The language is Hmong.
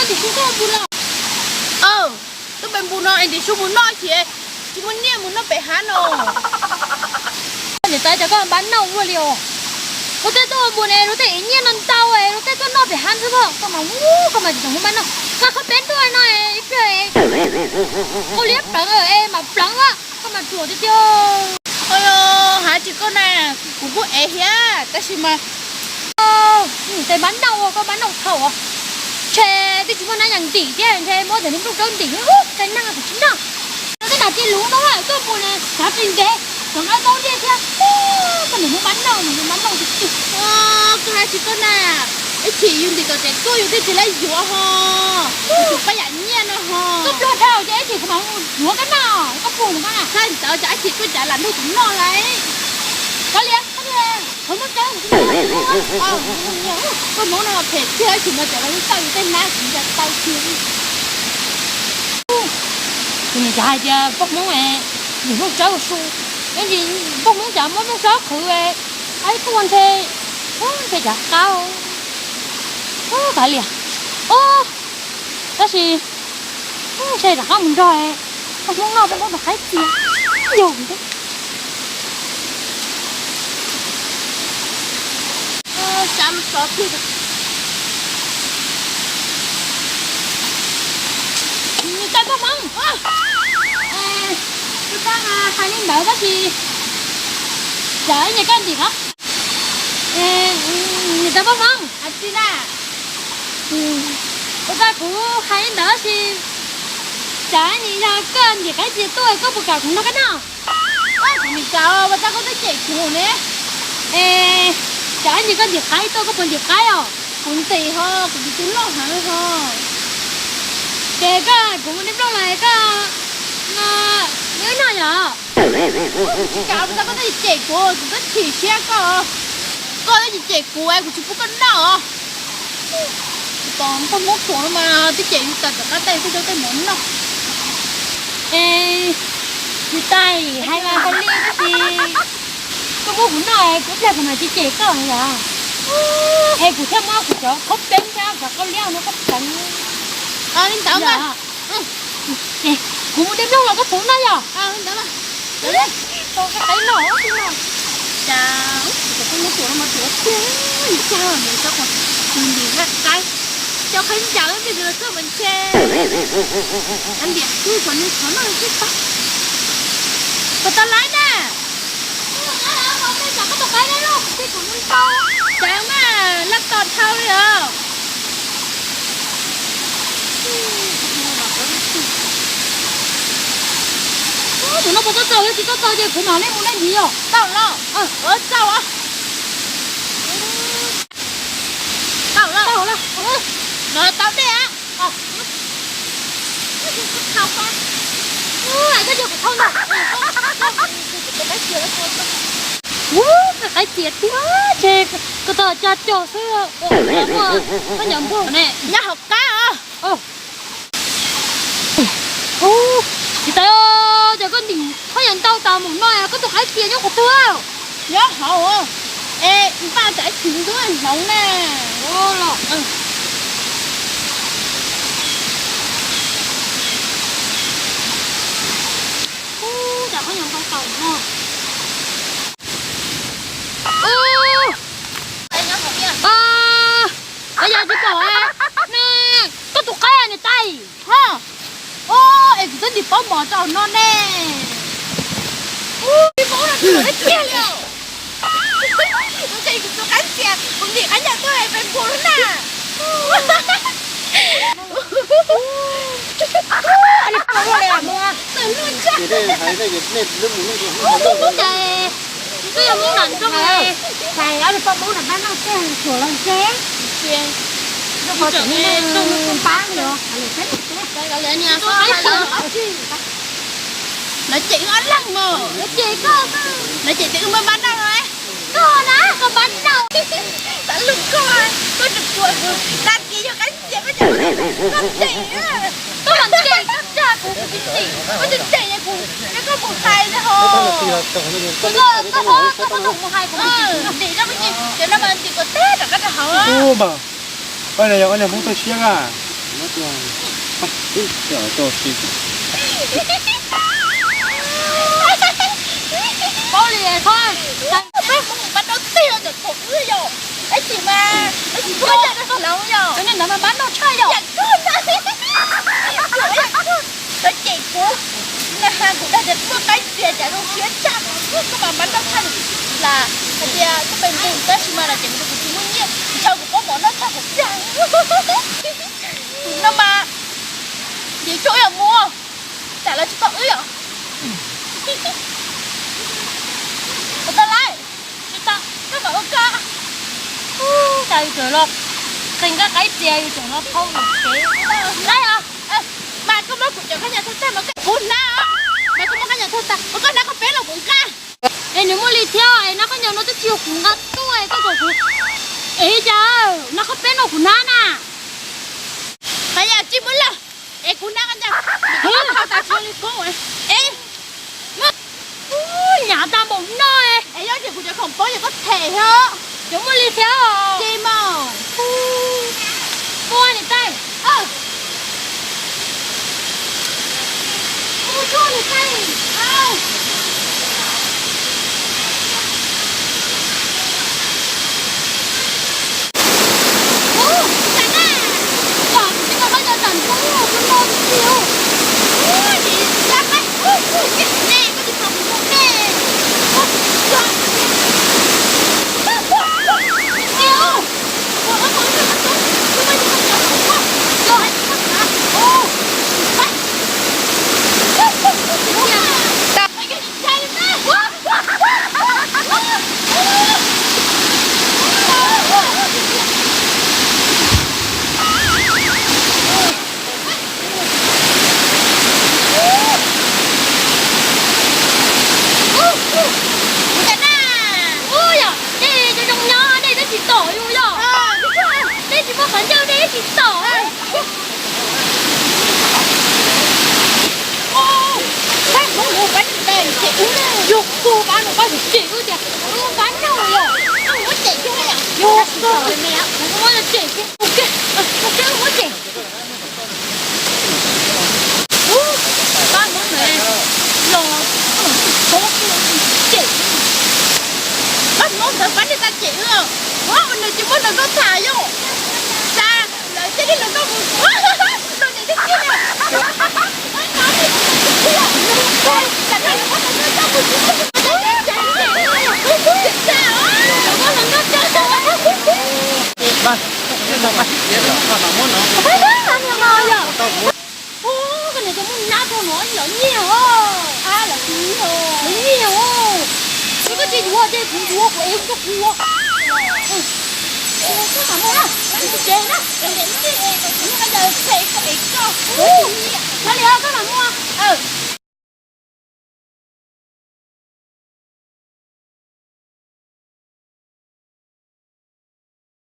Ntim su koj npus no. Twb pem npus no es ntim su mus noj ces tsis muaj nyiaj mus noj pem hav no. Niam tais, cas koj npab noj ua luaj li os? Luag tej tuaj ua npus ne, luag tej ev nyiaj no ntau es luag tej tuaj noj pem hav xwb pob. Koj mas, koj mas tsis tau muaj npab noj. Koj qhov peb tuaj no ib pliag qau liab pleev es mam pleev, koj mas ruam tiag tiag. Hav tsis koj na, kuv kuj ev thiab tab sis mas niam tais npab noj ua koj npab noj thaum ntshe twb tsis muaj nab yas ntim thiab ntshe muab cov niag nplooj tsawb ntim, ua cas neeg kuv tsis noj. Tej nas ti luv no tuaj mus na, xav tsis ntev, cov nqaij ntaub liaj thiab. Koj niam muab npab noj, niam npab noj tiag tiag. Koj hais tsis koj na, ib chim yus ntim tom tsev tuaj yus thiaj tsis laib yuav ho, yus tsum pab yam nyiaj no ho. Koj pluag dhau ces ib chim kuv mam yuav koj noj, koj puag mus koj na. Txhob ntawd, cas ib chim tuaj cas lam nrog kuv noj lawm. Kav liam, koj muab tsawb. Koj Hmoob no phem tiag, ib chim no cas lawv txawj yus tej nab kuv ncaws tau tiag. Kuv niam cas hais tias poj Hmoob es ntim nplooj tsawb ua su, tab sis poj Hmoob cas muab nplooj tsawb qhwv, ib tuaj ntshe, ntshe cas qab, kav liam. Tab sis ntshe rov qab mus nrog poj Hmoob noj poj Hmoob tus qaib txias. Yog niam tais poj Hmoob, kuv tau hais li ntawd tab sis cas ib nyuag koj ntim qab, niam tais poj Hmoob, kuv tau kuv hais li ntawd tab sis cas ib nyuag yog koj ntim qaib txias tuaj, koj puas kam kuv nrog koj noj? Kuv nim kam, ua cas koj twb cem kuv ne. Es cas ib nyuag koj ntim qaib tuaj, koj puas ntim qaib os? Kuv ntim ho, kuv ntim tus loj heev ho. Ces koj, kuv mus de nplooj los koj wb noj yom? Kuv tsis kam, ua cas koj twb cem kuv, kuv twb chim siab koj. Koj twb cem kuv, kuv tsis pub koj noj os. Tos poj Hmoob tuaj no mas twb cem yus tas rov qab tej tej cov tej mov noj. Es niam tais hais mas hais li tab sis koj muab kuv noj es kuv ib pliag kuv mam tsis cem koj yom. Es kuv thiaj muab kuv cov khaub peeb thiab cov khaub liab no koj pleev. Li ntawd mas. Kuv mus de nplooj los koj tuav noj yom. Li ntawd mas. Tau qaib noj. Cas kuv tus poj Hmoob tuaj no mas tuav tiag, cas nws cov qhov ntim qaib, cov qaib ncas lub ntiag los txog mas ntshe ntim twb kom nws thov noj xwb tau. Puas tau laib na? Cas mas laj tos dhau li os. Tus no puas tau txaus, yog tsis tau txaus ces kuv mam li mus na ntxiv yom. Tau los, txaus os. Tau los, no tau dej. Koj yog kuv thauj ntag. Ub, qaib txias tiag ces koj tau tsa cog xwb. Koj nyob npog ne, nyob hauv qab os. Ub, tsis tas, cas koj ntim khaub ncaws ntau tas mus no, koj tus qaib txias nyob qhov twg? Nyob hauv. Es npaj tsam ib chim ntub hloov na. Ub, cas khaub ncaws ntau tas no. Ub, yog tsis pom, koj tus qaib niam tais. Ho, es kuv twb ntim pob mov rau no ne. Ub, pob mov no tsis muaj dab tsi li. Kuv ces kuv tus qaib txias, kuv ntim qaib ncaws tuaj pem npus lawm na. Twb yog Hmoob nram nroog, hais ob poj Hmoob nram pab noj tej tsuas los ntshe. Pab li os. Lawv cem wb ob leeg mos. Lawv cem koj, lawv cem tias wb npab noj no. Koj na, koj npab noj. Xav lug koj, koj tsuas tsuas kuv dab kiag yog qaib txias koj cem, koj cem, koj mam cem koj tsa kuv, kuv tsis ntim, koj tsis cem kuv, ces koj mus hais li ho. Koj, koj ho, koj ho mus hais kuv, kuv ntim rau me ntsis, ces no mas ntim kom tag rov qab rau hauv. Ua na, yog ob niag Hmoob txawj siab a. Ib co tso si. Paub li thov peb mus pab rau tij cov thaum wb yom. Ib chim mas ib chim tuaj yam rau hloov yom. Cov niag ntawd mas pab noj tshaj yom. Yam koj na. Cov cem kuv, na kuv dag tias tuaj qaib txias cas zoo siab tshaj, koj mas pab noj tshaj. Las hais tias koj pe npus tab sis mas los ces kuv tsis muaj nyiaj, ntshaw kuv pob mov noj tshaj kuv tiag. No mas, ces coj ib yam mus, tsam lawv tsis tau wb yom. Ua tau lawm, tsis tau, koj mam ua koj. Ua cas yus tseem los qee nqaij qaib txias yus tseem los thau yus tsev. Laib os, mas koj muab kuv cov khaub ncaws thawj tag no kuv hnav, mas koj muab khaub ncaws thawj tag, mas koj hnav qhov peb no kuv nqa. Es nws muaj li thiab es nab khaub ncaws no twb tsis yog kuv nqa tuaj es koj kom kuv, es cas nab qhov peb no kuv hnav na. Qhov yam tsis muaj lawm, es kuv nab khaub ncaws, kuv thau tas tsis li koob es, nyav tag npaum no es. Es yog ces kuv cov khoom poob yog koj them thiab. Cov muaj li thiab. Ces mas, muaj niam tais. Ua tsuag niam tais. Ua cas na? Ua yog dej zoo zoo nyob, dej twb tsis tom yus yog. Dej tsis muaj qhov ncauj, dej twb tsis tom. Yog kuv pab no pab cem wb tias wb pab nraug yog. Yog kuv muab cem kiag, kuv muab cem kiag, kuv muab cem. Pab no los, pab no ntawd pab niag tag cem wb, ua nws tsis muaj nws nkauj tham yom. Cas lawv cia li nws nkauj mus, nws niam tij kiag li. Ua, koj niam tus muaj nab rau no lawv nyiag os. Lawv nyiag os. Tsis koj tsis yuav ces kuv yuav, kuv ev koj kuv. Koj mam mus na, kuv tsev na.